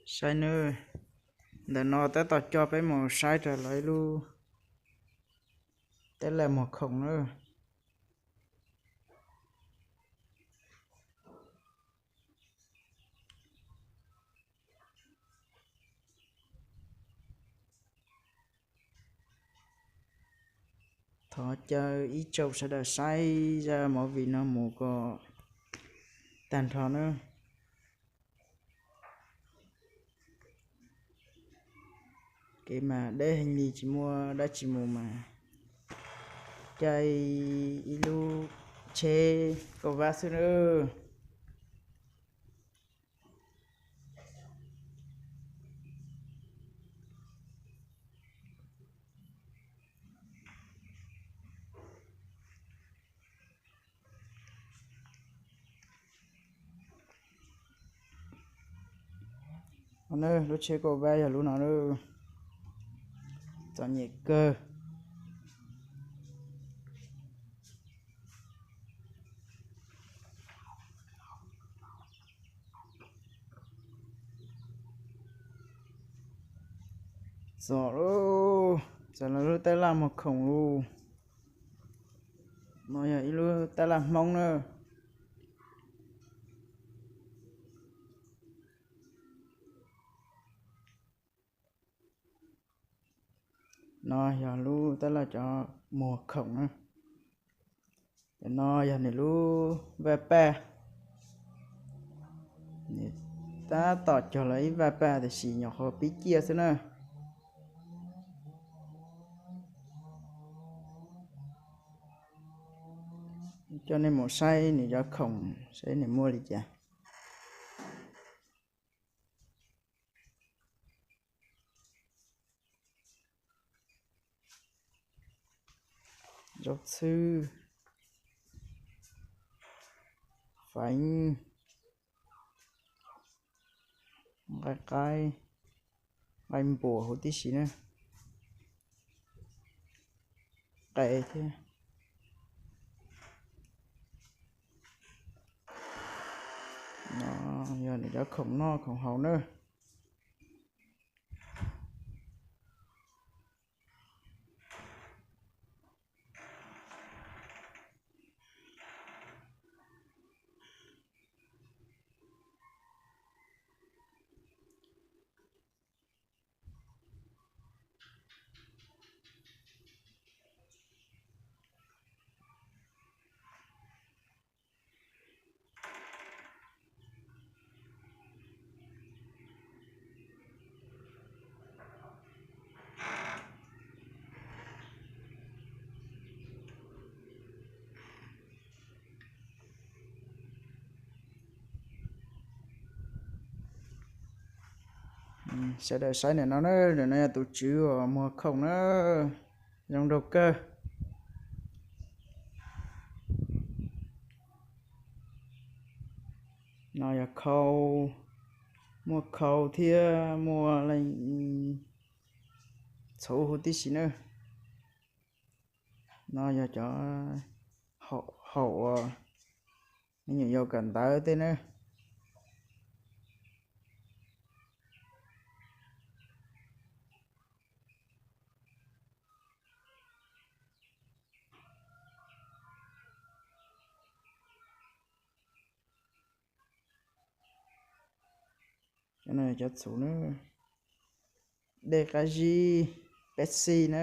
Saib nawb, ntawm no tab tom coj peb mus saib rau lawv ib lub tab laj muag khoom nawb. Thov caw ib tsoom sawv daws saib zaj movie no mus kom tag nrho nawb. Kev mas deb heev li tsis muaj dab tsi mus mas caij ib lub tsheb kauj vab xwb nawb. Lub tsheb kauj vab yog lub no, txom nyem kawg. Txog lawm, txog lawv lub tab laj muag khoom lawm. No yog ib lub tab laj Hmoob na. No yog lub tab laj cov muag khoom na. Cov no yog nws lub vaj paj. Nws tab tom cog los ib vaj paj tiam sis nyuam qhuav pib ciaj xwb na. Coj nej mus saib nws cov khoom, saib nws muaj li cas. Zaub txhwb, feev, nqaij qaib, nqaij npuas huv tib si na. Qe thiab. No yog nws cov khoom noj khoom haus na. Sawv daws saib ntawm no na, ntawm no yog tus tswv uas muag khoom na, zoo nraug kawg. No yog khau, muaj khau thiab muaj leej txhuv huv tib si na. No yog cov haum uas me nyuam yaus kawm ntawv tej na. Cov no cov txhuv na, dej qab zib, Pepsi na.